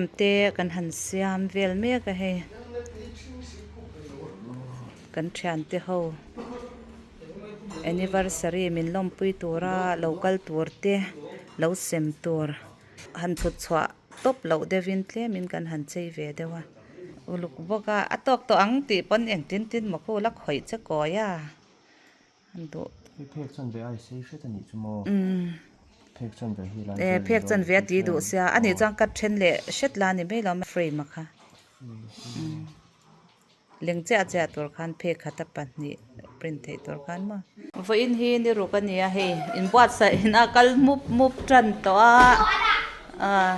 Frame te kan han siam vel mek a hei kan thiante ho anniversary min lawmpui tura lo kal tur te lo sem tur han chhut chhuah tawp loh deuhin tlemin kan han chei ve deuh a uluk bawk a a tawk tawh ang tih pawn engtin tin maw khu la khawih che kawi a. An duh. Hei phek chanve a i sei hret a nih chu maw? Phek chanve hi lai E phek chanve a ti duh sia a nih chuan cut then leh hret la ni mai lo frame a kha. Leng chiah chiah tur khan phek khat a pahnih print theih tur khan maw. Vawiin hi ni ruk a ni a hei inbuatsaih in a kal mup mup tan tawh a ah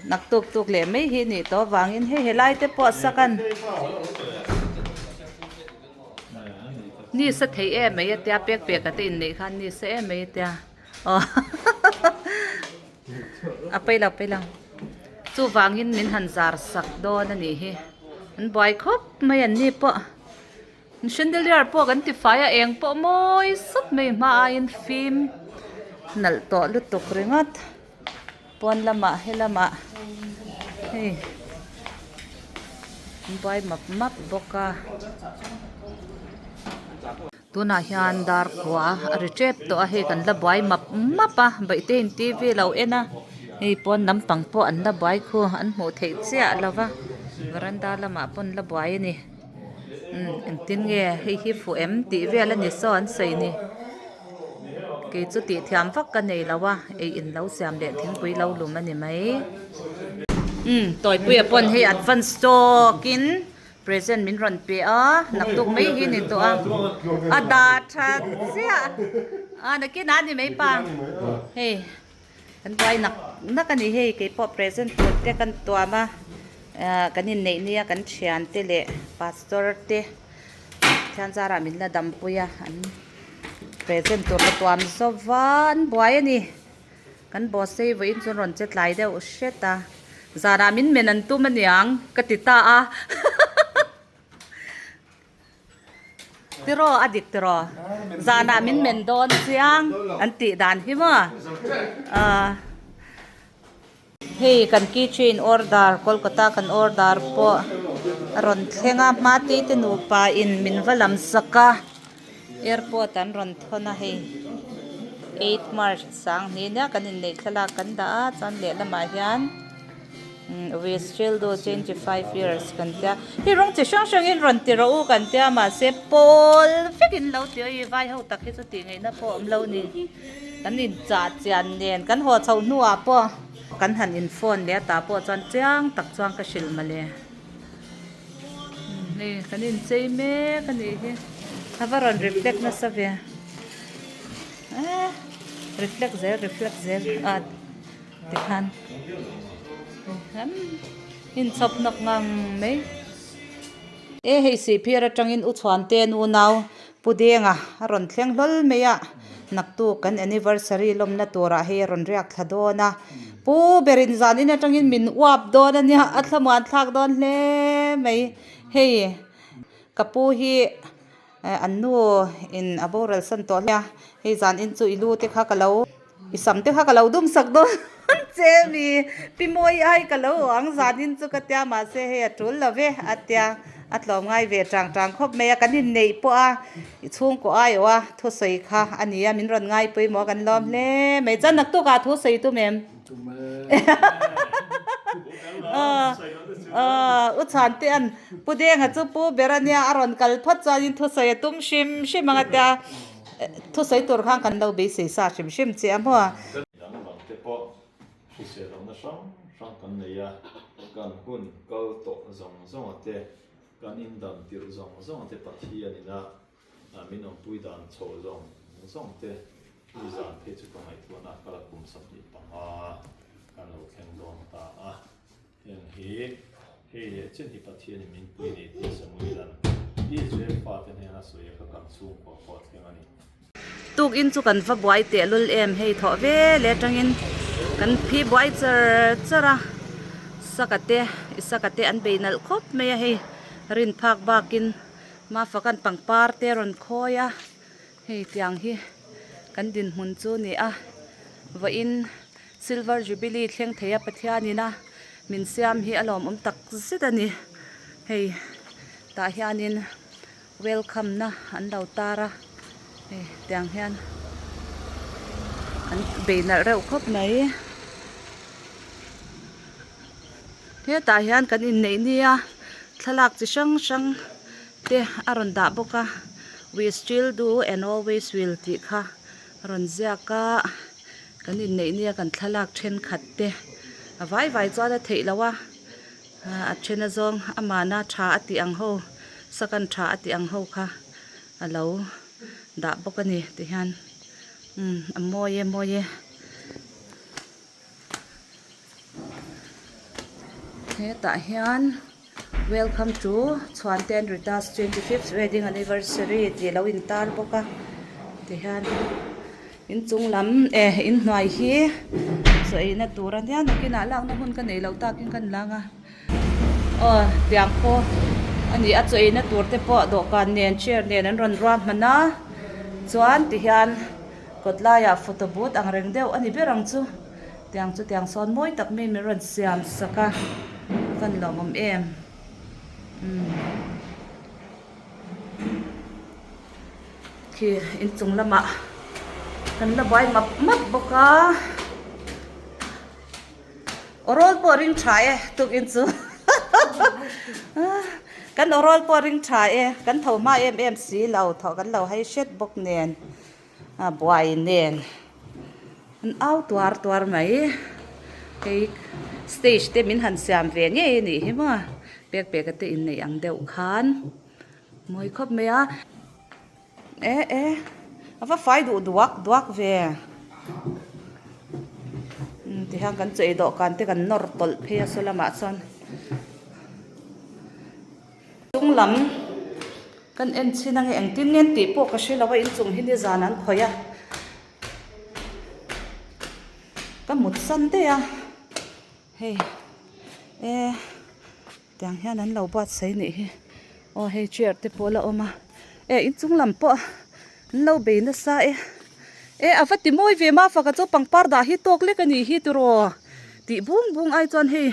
nak tuk tuk leh mai hi nih tawh avangin hei helai te pawh sak an. Ni sa thei em mai a tia pek pek a te inneih khan ni sa em mai a tia aw a pawi lo pawi lo chuvangin min han zar sak dawn a nih hi an buai khawp mai an ni pawh chandelier pawh kan ti fai a eng pawh mawi sawt mai hma aiin fim nalh tawh lutuk ringawt. Pawn lamah he lamah hei an buai map map bawk a tunah hian dar kua a ri tep tawh a hei kan la buai map map a baihte in t v lo en a hei pawn lampang pawh an la buai khu an hmuh theih chiah lo va varanda lamah pawh an la buai a ni umm engtin nge hei hi fuh em tih vel a ni saw an sawi ni. Kei chu tih thiam vak ka nei lo a, ei in lo siam leh thingpui lo lum a ni mai. Umm Tawipuia pawn hei advance tawkin present min rawn pe a, naktuk mai hi ni tawh a, a dah tha chiah a nakin a ni mai pa hei kan buai nak nak a ni hei keipawh present tur te kan tuam a, ah kan inneih nia kan thiante leh pastor te thian zarah min la dampui a an. Present tur ka tuam zauh va an buai a ni kan boss te hi vawiin chuan rawn che tlai deuh hret a zanah min men an tum aniang ka ti ta a tiraw a dik tiraw zanah min men dawn chiang an tih dan hi maw ah. Hei kan keychain order Kolkata kan order pawh a rawn thleng a hma te te nupa in min va lam sak a airport an rawn thawn a hei eight march sang ni nia kan inneih thlalak kan dah a chuan lehlamah hian we still do 25 years kan tia hei rawng chi hrang hrang in rawn ti rawh u kan tia mahse pawl vek in lo ti a hei vai ho tak hi chu tih ngaihna pawh a awm lo a ni. Kan inchah chian nen kan haw chhoh hnuah pawh kan han in phone leh a tah pawh chuan chiang tak chuan ka hrilh mawle. Hei kan inchei mek a nih hi. A va rawn reflect nasa ve. Eh reflect zel reflect zel a tikhan inchhawp nawk ngang mai. E hei sihphir atangin u chhuante nunau Pu Denga a rawn thleng hlawl mai a, naktuk kan anniversary lawmna turah hei a rawn riak thla dawn a, Pu berin zan in atangin min uap dawn a nia, a thlamuan thlak dawn hle mai. Hei ka pu hi an nu in a boral san tawh hle a, hei zan in chu i lu te kha ka lo i sam te kha ka lo dum sak dawn che mi pi mawi ai ka lo awh ang zan in chu ka tia mahse hei a tul lo ve a tia a tlawm ngai ve tang tang khawp mai a kan inneih pawh a i chhungkaw ai awh a thusawi kha a ni a min rawn ngai pawimawh a kan lawm hle mai chuan naktuk ah thusawi tum em u chhan te an pu denga chu pu ber a nia a rawn kal phawt chuan in thusawi a tum hrim hrim ang a tia. Thusawi tur khan kan lo beisei sa hrim hrim che a maw? Dang dang te pawh hrisel lohna hrang hrang kan nei a, kan hun kal tawh zawng zawng a te, kan indan tirh zawng zawng a te Pathian ina min awmpui dan chho zawng zawng te i zan phei chu ka ngaihtuahna a kal a kum 25 kan lo thleng dawn ta a. Heng hi hei leh chen hi Pathian in min pui nei tih Samuel-a'n Israel fate hnena sawi a kha kan chhungkua pawh a thleng a ni. Tukin chu kan va buai tehlul em hei thawh ve leh atangin kan phi buai char char a, saka te i saka te an bei nalh khawp mai a hei rin phak bakin Mafakan pangpar te a rawn khawi a hei tiang hi kan dinhmun chu a ni a vawiin silver jubilee thleng thei a Pathianin a. min siam hi a lawmawm tak zet a ni hei tah hianin welcome na an lo tar a hei tiang hian an bei nalh reuh khawp mai hetah hian kan inneih nia thlalak chi hrang hrang te a rawn dah bawk a we still do and always will tih kha a rawn ziak a kan inneih nia kan thlalak thenkhat te a vai vai chuan a theih loh a a then a zawng amahna tha a tih ang ho second tha a tih ang ho kha a lo dah bawk a ni ti hian umm a mawi e mawi e. Hetah hian welcome to Chhuante and Rita's 25th wedding anniversary tih alo intar bawk a tihian inchung lam eh inhnuai hi chaw eina tur a nia nakinah lakna hun ka neih loh takin ka ni lang a aw tiang pawh a ni a chaw eina tur te pawh dawhkan nen chair nen an rawn ruahman a chuan tihian. Kawt laiah photo booth ang reng deuh a ni ber ang chu. Tiang chu tiang sawn mawi tak mai min rawn siam sak a, a van lawmawm em. Umm khi inchung lamah kan la buai map map bawk a. Aw rawl pawh a ring tha e tukin chu kan aw rawl pawh a ring tha e kan tho hma em em si lo thawh kan lo hai hret bawk nen a buai nen an au tuar tuar mai hei stage te min han siam ve ngei a nih hi maw pek pek a te inneih ang deuh khan mawi khawp mai a. E e a va fai duh duak duak ve umm tihian kan chei dawhkan te kan nawr tawlh phei a saw lamah chuan chung lam kan en chhin ange engtin nge an tih pawh ka hre lo a inchung hi nizan an khawih a ka mut san daih a hei e. Tiang hian an lo buatsaih nih hi aw hei chair te pawh la awm a e inchung lam pawh an lo bei nasa e e a va ti mawi ve ma faka chu pangpar dah hi tawk lek a nih hi tiraw tih bung bung ai chuan hei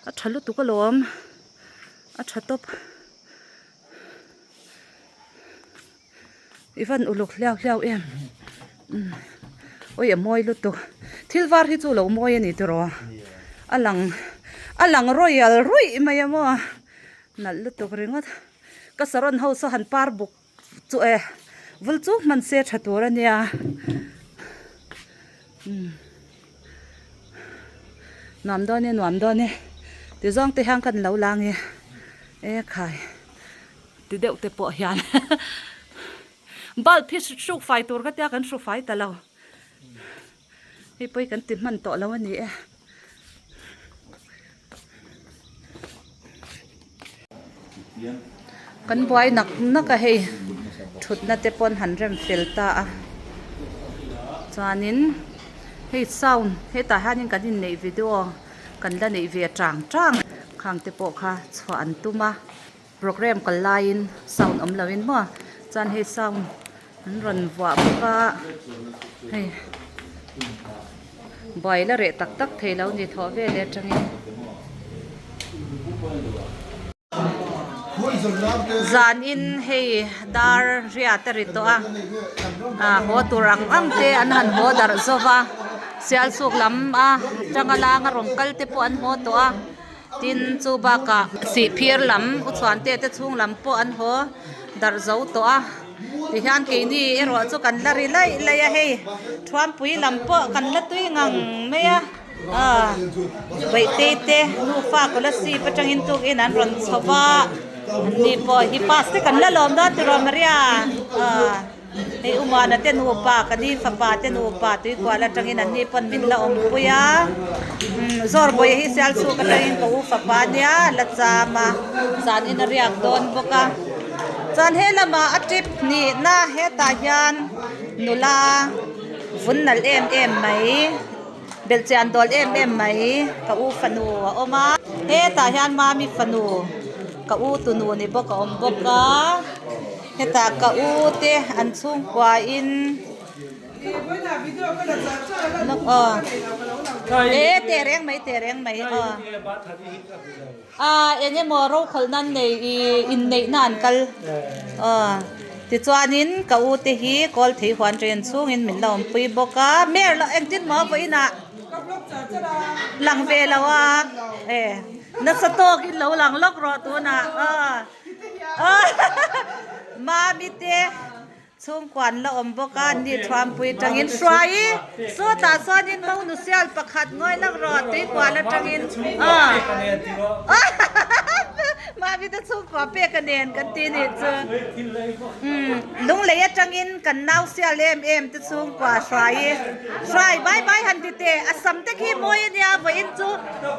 a tha lutuk alawm a tha tawp i van uluk hliau hliau em umm awi a mawi lutuk thil var hi chu lo mawi a ni tiraw a lang a lang royal ruih mai a maw nalh lutuk ringawt ka saron ho saw han par buk chu e vul chu hman se tha tur a nia umm nuam dawn e nuam dawn e ti zawng te hian kan lo lang e ekhai. Ti deuh te pawh hian bulb hi hruk fai tur ka tia kan hru fai ta lo hei pawh hi kan ti hman tawh lo a ni e. Kan buai nak nak a hei thutna te pawn han rem fel ta a chuanin hei sound hetah hianin kan inneih video kan la neih ve tang tang khang te pawh kha chhuah an tum a. Program kal laiin sound awm loin maw chuan hei sound an rawn vuah bawk a hei buai la reh tak tak thei lo ni thawh vel atangin. Zanin hei dar riat a ri tawh a ah haw tur ang ang te an han haw darh zova sialsuk lam a tanga langa rawn kal te pawh an haw tawh a. Tin, chu bakah sihphir lam u chhuante te chhung lam pawh an haw darh zo tawh a, tihian keini erawh chu kan la ri laih laih a hei, thuampui lam pawh kan la tui ngang mai a, aaa Baihtei te nufa Kolasib atangin tukin an rawn chho va, anni pawh hi pass te kan la lawm dawn tiraw Maria aaa. Hei Umana te nupa, ka ni fapa te nupa tuikual atangin an ni pawn min la awmpui a. Umm Zawrbawiha hi Sialchhuk atangin ka u fapa nia la cham a, zanin a riak dawn bawk a. Chuan he lamah a trip hnihna hetah hian nula vun nalh em em mai, belhchian dawl em em mai ka u fanu a awm a. Hetah hian Mami fanu ka u tunu ni bawk a awm bawk a. Hetah ka u te an chhungkua in aw. E teh reng mai teh reng mai aw. A eng emaw rokhawlh nan nei i inneihna an kal aw tichuanin ka u te hi kawl thei huan ṭhen chhungin min la awmpui bawk a mer loh engtin maw vawiinah lang ve lo a e nasa tawkin lo lang lawk rawh tunah aw mami te. Chhungkuan la awm bawk a, ni thuampui tangin hruai i, sawtah chuanin monu sial pakhat ngawi lak rawh tuikual atangin aw mahni te chhungkua pek a nen kan ti nih chu umm lunglei atangin kan nau sial em em te chhungkua hruai i hruai bai bai han ti teh a sam te khi mawi a nia vawiin chu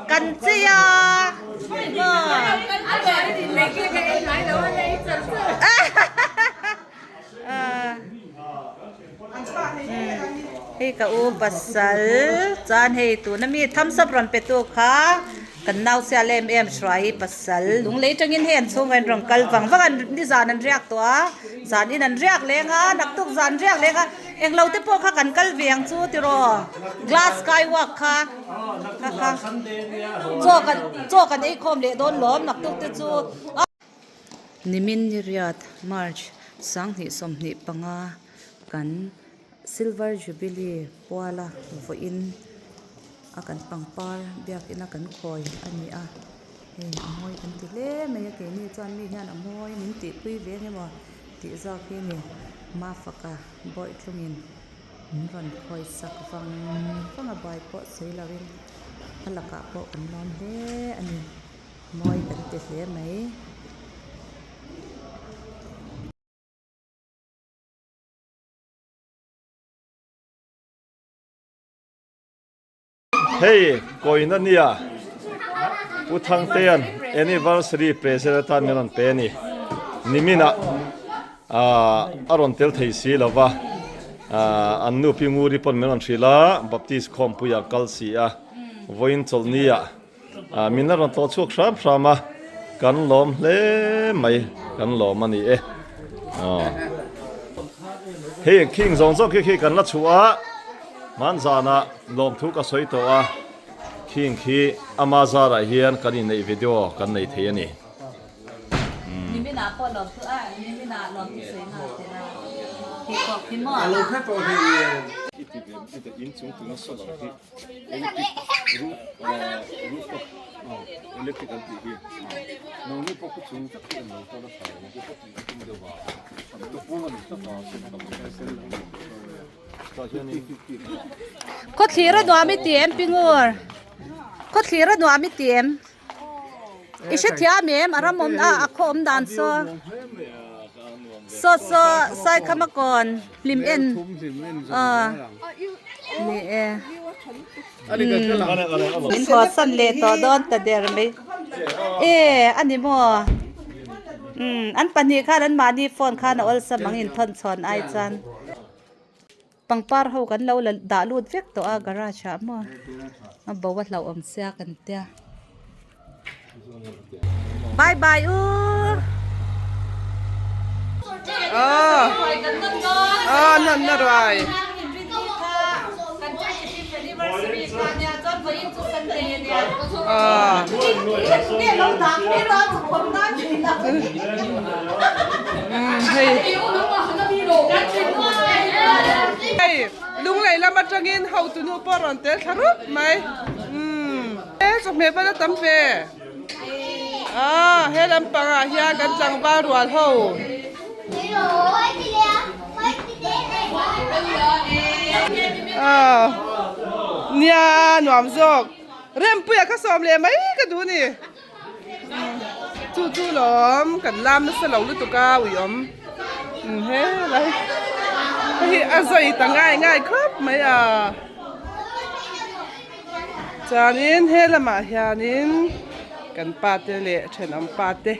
kan chei a Hei ka u pasal chuan hei tuna mi thumbs up rawn pe tu kha kan nau sial em em hruai pasal lunglei tangin hei an chhungah in rawn kal vang vang a nizan an riak tawh a zan in an riak leng a naktuk zan riak leng a englo te pawh kha kan kal ve ang chu tiraw glass sky walk kha kha kha chaw kan chaw kan ei khawm leh dawn lawm naktuk te chu. Nimin ni riat, March, 2025 kan Silver Jubilee puala vawiin a kan pangpar biakina kan khawi a ni a, hei a mawi kan ti hle mai a keini chuan mi hian a mawi min tihpui ve eng emaw tih zawk hi a ni Mafaka Bawitlungin min rawn khawi sak vang vang a buai pawh sawi loin a lakah pawh kan lawm hle a ni. Mawi kan ti hle mai. Hei kawina nia Pu Thangtea'n anniversary present atan min rawn pe a ni. Niminah a rawn tel thei si lo va, an nu Pi Nguri pawn min rawn hrilh a, Baptist khawmpuiah kal si a, vawiin chawlhniah Min la rawn tlawh chhuak hram hram a, kan lawm hle mai, kan lawm a ni e. Hei khing zawng zawng khi khi kan la chhuah a, hmanzanah lawmthu ka sawi tawh a, khing khi ama zarah hian kan inneih video kan nei thei a ni. Niminah pawh lawmthu a, niminah lawmthu sawi nghal tel a, khi pawh khi maw? Khawthlir a nuam i ti em Pingur? Khawthlir a nuam i ti em? I hrethiam em a ram awm a a khaw awm dan saw saw saw Saikhama kawn hlim en aw ni e min haw san leh tawh dawn ta der mai e a ni maw umm an pahnih khan an mahni phone khan a awlsam ang inthawn chhawn ai chuan. Pangpar ho kan lo la dah lut vek tawh a garage ah maw a bo a hlauhawm sia kan tia bye bye u Aw nan na ruai Hei lunglei lam atangin hotunu pawh rawn tel thla rup mai umm he chawhmeh pawh la tam ve ah he lampangah hian kan tlangval rual ho. Ah nia nuam zawk Rempuia kha sawm leh mai ka duh a ni. Chu chu lawm kan lam nasa lo lutuk a ui awm he lai hei a zawi ta ngai ngai khawp mai a chuanin he lamah hianin kan pa te leh thenawm pa te.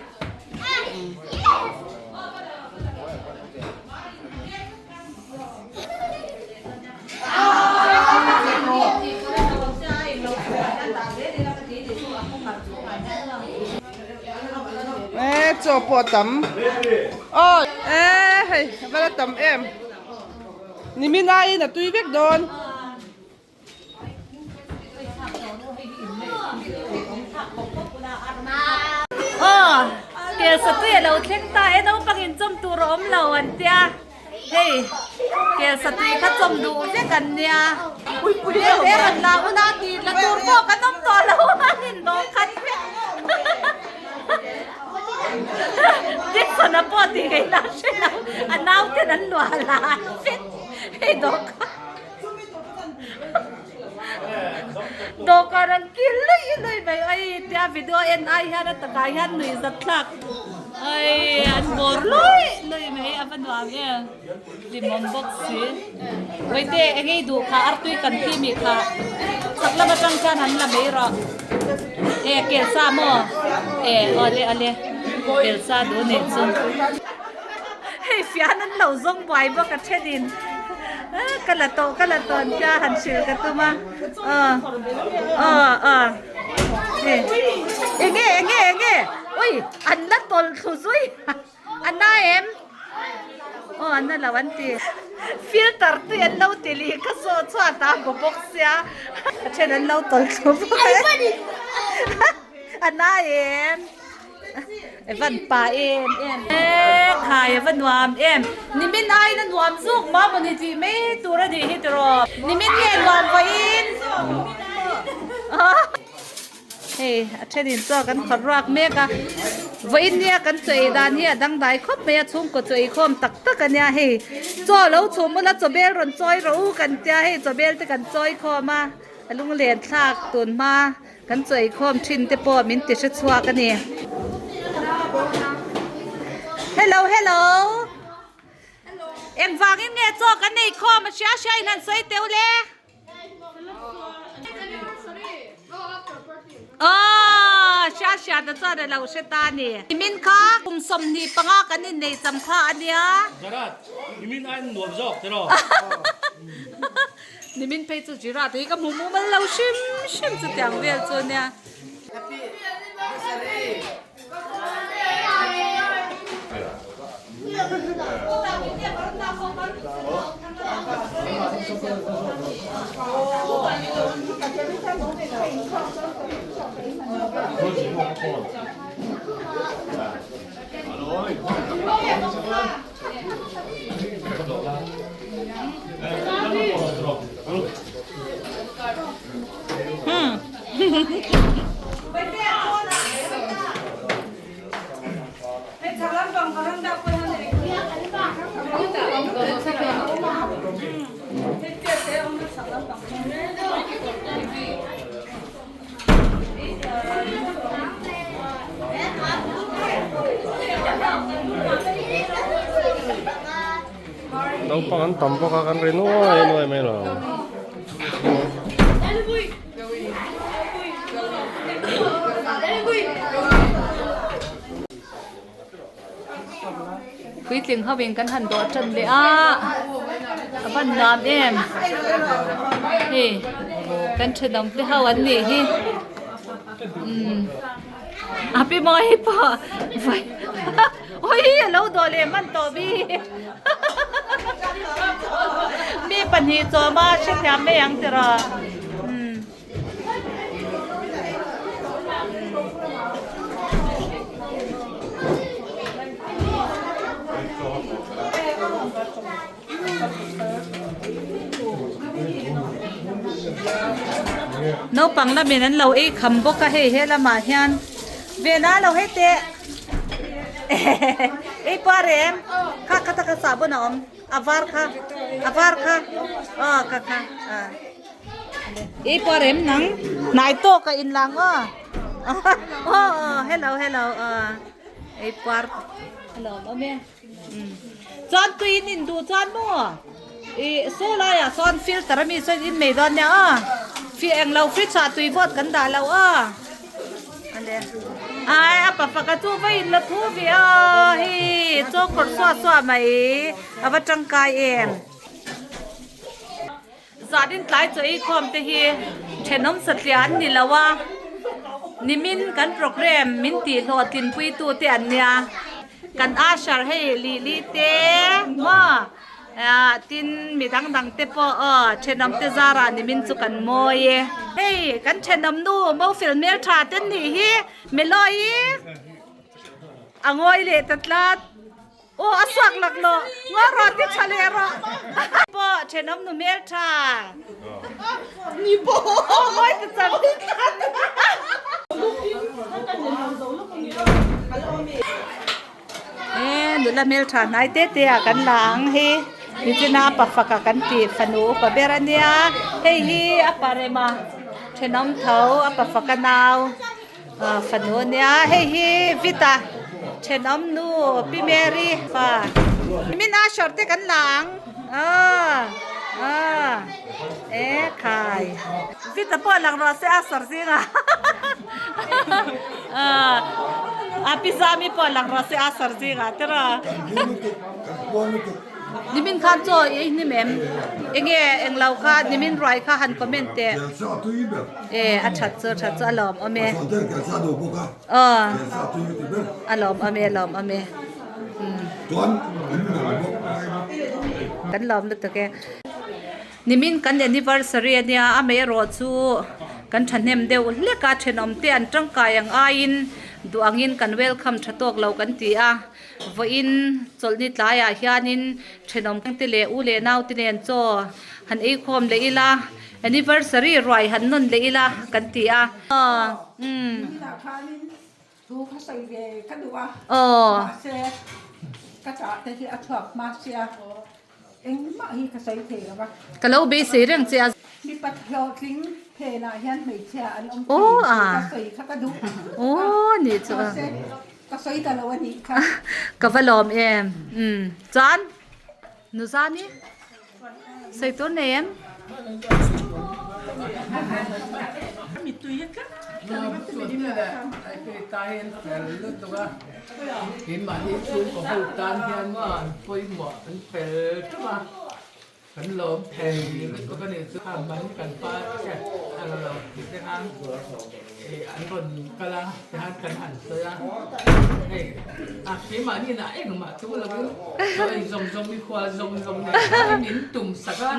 E chaw pawh a tam aw e hei a va la tam em nimin aiin a tui vek dawn. Aw kel satui a lo thleng ta e naupang in chawm tur a awm lo an tia hei kel satui kha chawm duh vek an nia he rawn la una tih la tur pawh kan awm tawh lo an indawh khat vek Dixon-a pawh tih ngaihna a hre lo a nauten an luah la an vek hei dawhkan. Dawhkan an kil luih luih mai ai tia video en ai hian a takah hian nuih zat thlak ai an bawr luih luih mai a va nuam em hlimawm bawk si Vawite eng ei duh kha artui kan thi mi kha chhak lam atang khan an la mai rawh e kelsa maw e awle awle kelsa duh nih chu. Hei fian an lo zawng buai bawk a thenin ka la tawh ka la tawh an tia han hrilh ka tum a aw aw aw hei enge enge enge ui an la tawlh thlu zui a na em aw an na lo an ti filter tui an lo ti lih ka saw chhuat a bu bawk sia a then an lo tawlh thlu bawk a na em. Evan pa em em e khai ava nuam em nimin aiin a nuam zuk ma mawni tih mai tur a nih hi tiraw nimin nge nuam vawiin hei a thenin chaw kan khawrh ruak mek a vawiin nia kan chaw ei dan hi a dangdai khawp mai a chhungkaw chaw ei khawm tak tak a nia hei chaw lo chhum ula chaw bel rawn chawi rawh u kan tia hei chaw bel te kan chawi khawm a a lunglen thlak tun hma. Kan chawikhawm thin te pawh min ti hre chhuak a ni. Hello hello. Engvangin nge chaw kan nei khawm a hria hria in han sawi teu le. Aww hria hria ta chuan a lo hre ta a ni. Nimin kha kum 25 kan innei cham kha a nia. Zarat, nimin a nuam zawk tiraw. Nimin phei chu Girard hi ka hmu mumal lo hrim hrim chutiang vel chu nia. Naupang an tam bawk a kan ri nuai nuai mai lo. Puitling ho in kan han dawh tan leh a a van nuam em hei kan thenawm te ho an nih hi umm a pi mawi pawh vai ui a lo dawh leh hman tawh bi mi pahnih chawma hrethiam mai ang tiraw umm. Naupang lamin an lo ei kham bawk a hei he lamah hian vena lo hei teh ei pawh a rem kha kha taka sahbawn a awm a var kha a var kha aw kha kha ah. I pawh rem nang hnai tawk a in lang aw aw hello hello aw ei puar a lawm awm e chuan tui in in duh chuan maw i saw laiah sawn filter ami sawn in nei dawn nia aw fi englo fridge ah tui vawt kan dah lo aw ai a pa faka chu va in la thu ve a hei chaw khawrh suah suah mai a va tangkai em. Zanin tlai chaw ei khawm te hi thenawm satliah an ni lo a, nimin kan programme min tih hlawhtlin puitu te an nia, kan usher hei Lili te maw ah tin mi dang dang te pawh aw thenawm te zarah nimin chu kan mawi e. Hei kan thenawm nu Mofel hmeltha te nih hi Meloi. A ngawi leh ta tlat. Aw a suak lak lo. Ngaw rawh ti tha leh rawh. Pawh thenawm nu hmel tha. Ni pawh. Aw ngawi ta chang. E nula hmel tha hnai te te ah kan la ang hi. Nichina a pa faka kan tih fanu upa ber a nia. Hei hi a pa rema thenawm tho a pa faka nau. Fanu a nia hei hi Vita thenawm nu Pi Mary fa min a short te kan la ang aw aw e khai Vita pawh lang rawh se a sawr zinga a Pi Zami pawh lang rawh se a sawr zinga tiraw. Nimin khan chaw i ei hnim em? Enge englo kha nimin ruai kha han comment teh. Kelsa a tui ber. E a that chu a that chu a lawm awm e. A chuan ber kelsa a duh bawk a. Aw. Kelsa a tui ka ti ber. A lawm awm e a lawm awm e. Chuan an nal bawk. Kan lawm lutuk e. Nimin kan anniversary ania amaherawh chu kan thahnem deuh hlek a thenawm te an tangkai ang aiin duh angin kan welcome tha tawk lo kan ti a. Vawiin chawlhni tlaiah hianin thenawm te leh u leh nau te nen chaw han ei khawm leh ila, anniversary ruai han nawn leh ila kan ti a. Ka lo beisei reng che a. Aw a. Aw nih chu a. Ka sawi ta lo a nih kha. Ka va lawm em. Umm. Chuan Nuzani sawi tur nei em? Kan lawm thei lutuk a ni chu kha man kan pa che a la lo tih te khan ih an rawn kal a tihian kan han sawi a hei a keimahni inah engmah chu lovin chaw ei zawng zawng i khua zawng zawng nen khan min tum sak a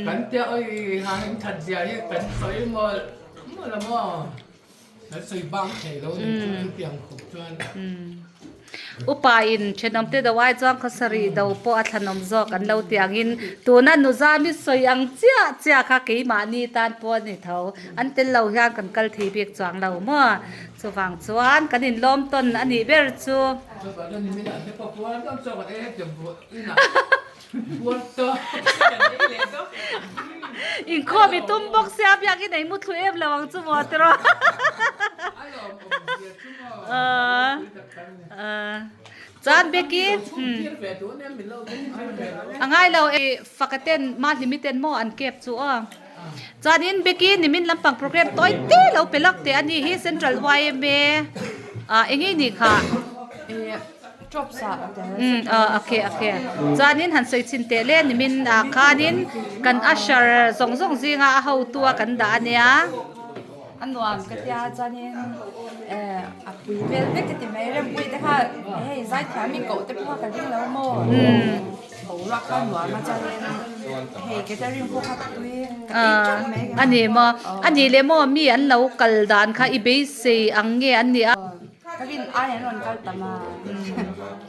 kan tia awi ha in that zia hi kan sawi mawlh mawlh a maw. Kan sawi bang thei lo ni chu chutiang khawp chuan. Upa in thenawm te do ai chuan khawsarih do pawh a thlanawm zawk an lo ti angin tuna Nuzami sawi ang chiah chiah kha keimahni tan pawh a ni tho. An tel lo hian kan kal thei bik chuang lo maw? Chuvang chuan kan inlawm tawn a nih ber chu. Inkhawm i tum bawk sia biakin ei muthlu em lo ang chu maw tiraw. Chuan Becky a ngai lo e faka ten Mahlimi ten maw an kep chu aw. Chuanin Becky nimin lampang program tawi te lo pe lak teh a ni hi Central yma ah eng nge ni kha. Umm aw okay okay chuanin han sawi chhin teh le nimin ah khanin kan usher zawng zawng zinga a hotu a kan dah a nia. A nuam ka tia chuanin eh a pui vel vek ka ti mai Rempuii te kha hei zaithiam in koh te pawh kha ka ring lo maw boruak kha a nuam a chuanin hei catering pawh kha tui ka ei teuh mai A ni maw a nih leh maw mi an lo kal dan kha i beisei ang nge an nih a. Ka rin ai an rawn kal tam a,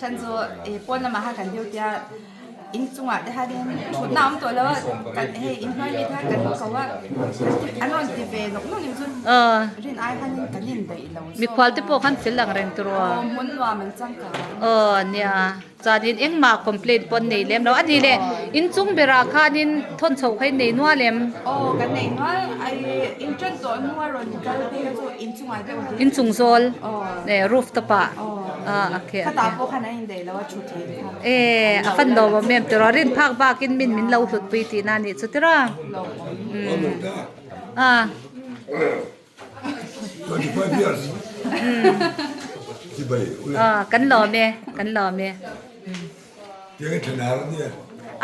chhan chu eh pawn lamah khan kan deuh tia in chungah te hianin thutna a awm tawh lo a, kan hei inhnuai mi te khan kan ko a, an rawn ti ve nawk nawk ni chu rin ai khanin kan indaih lo zawk a. Mikhual te pawh khan fel ang reng tur aw. Aw hmun nuam an changkang. Aw nia. Chuanin engmah complaint pawh an nei lem lo. A ni le, inchung berah khanin thawn chhoh kha in nei nual em? Aw, kan nei nual. Ai, in tan tawh hnu a rawn kal phei kha chu inchungah deuh hlir. Inchung zawl? Aw. Eh, roof top ah? Aw. Ah, okay, okay. Khatah pawh khan an indaih lo a, thut thei te khan. Eh, a fan lo awm em tiraw? Rin phak bakin min min lo hlut pui tihna a nih chu tiraw? Lawmawm. Ah. 25 years. Ah, kan lawm e, kan lawm e.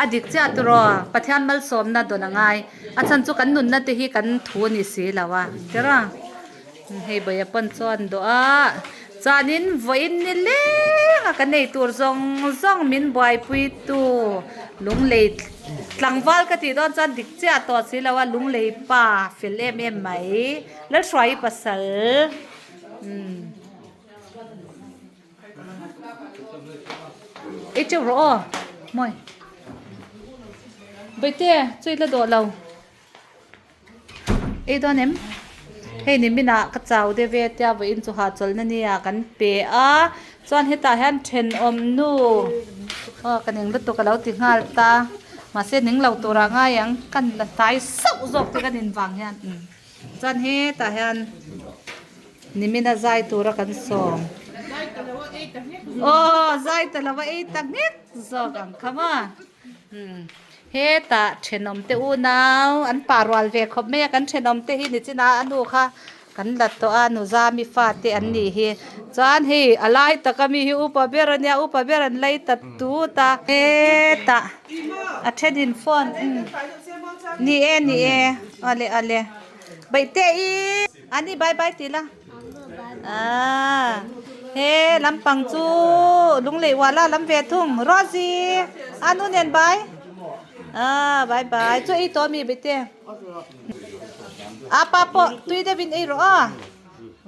A dik chiah turaw, Pathian malsawmna dawn a ngai. A chhan chu kan nunna te hi kan thu a ni si lo a, tiraw? Hei Bawia pawn chuan dawh a, chuanin vawiin ni leng a ka nei tur zawng zawng min buaipui tu lunglei Tlangval ka tih dawn chuan dik chiah tawh si lo a, lunglei pa fel em em mai. Lalhruai pasal umm. Ei teuh rawh aw. Mawi. Bawihte, chu i la dawh lo. Ei dawn em? Hei niminah ka chau deuh ve tia vawiin chu hahchawlhna nia kan pe a. Chuan hetah hian thenawm nu aw ka ning lutuk a lo ti nghal ta. Mahse ning lo turah ngai ang kan la hnai sauh zawk te kan invang hian. Chuan hetah hian nimina zai tura kan sawm. Aw zai ta lo a ei ta nghek zawk ang kha maw. Hetah thenawm te unau an pah rual ve khawp mai a kan thenawm te hi nichina a nu kha kan la tawh a nuzami fate an nih hi. Chuan hei a lai taka mi hi upa ber a nia upa ber an lei ta tut a. Hetah a thenin phone ni e ni e awle awle baihte i ani bye bye tih la ah he lampang chu lunglei uala lam ve thung Rosie anu nen bye ah bye bye chu ei tawh ami baihte apa pawh tui deuhin ei rawh a.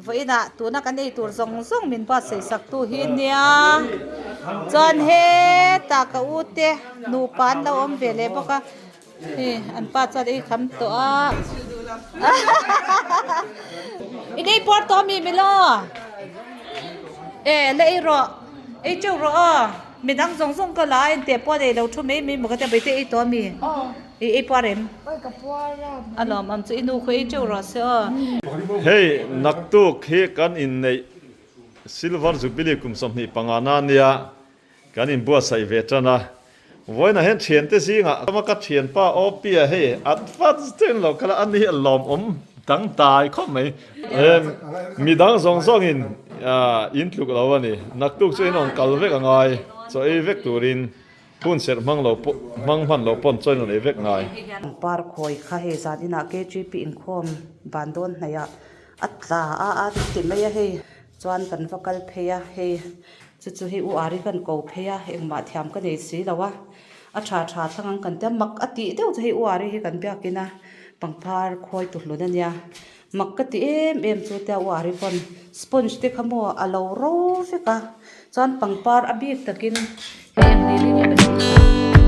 Vawiinah tuna kan ei tur zawng zawng min buatsaih sak tu hi nia. Chuan hetah ka u te nupa an lo awm ve leh bawk a, hei an pa chuan ei kham tawh a. I nei puar tawh ami Milo? E la ei rawh, ei teuh rawh aw. Midang zawng zawng ka la a enteh pawh a nei lo thu mai mai maw ka tia baihte ei tawh ami? I ei puar em? A lawm ang chu i nu khu ei teuh rawh se aw. Hei naktuk hi kan inneih Silver Jubilee kum 25 na nia kan inbuatsaih ve tan a. Vawiinah hian thiante zingah kama ka thianpa Opia hei advance deuhin lo kal a, ani hi a lawmawm dangdai khawp mai. Midang zawng zawngin in tluk lo a ni. Naktuk chu in rawn kal vek a ngai, chaw ei vek turin. Hun serh hmang lo pawh hmang hman lo pawn chawi nei vek ngai. Par khawi kha hei zan inah KGP inkhawm van dawn hnaih ah a tla a a ti mai a hei chuan kan va kal phei a hei chu chu hei u Ari kan ko phei a engmah thiam ka nei si lo a a tha tha thlang ang kan tia mak a tih deuh chu hei u Ari hi kan biakin a pangpar khawi tu hlun a nia mak ka ti em em chu tia u Ari pawn sponge te kha maw a lo ro vek a chuan pangpar a bik takin hei eng ni ni nge ka hria.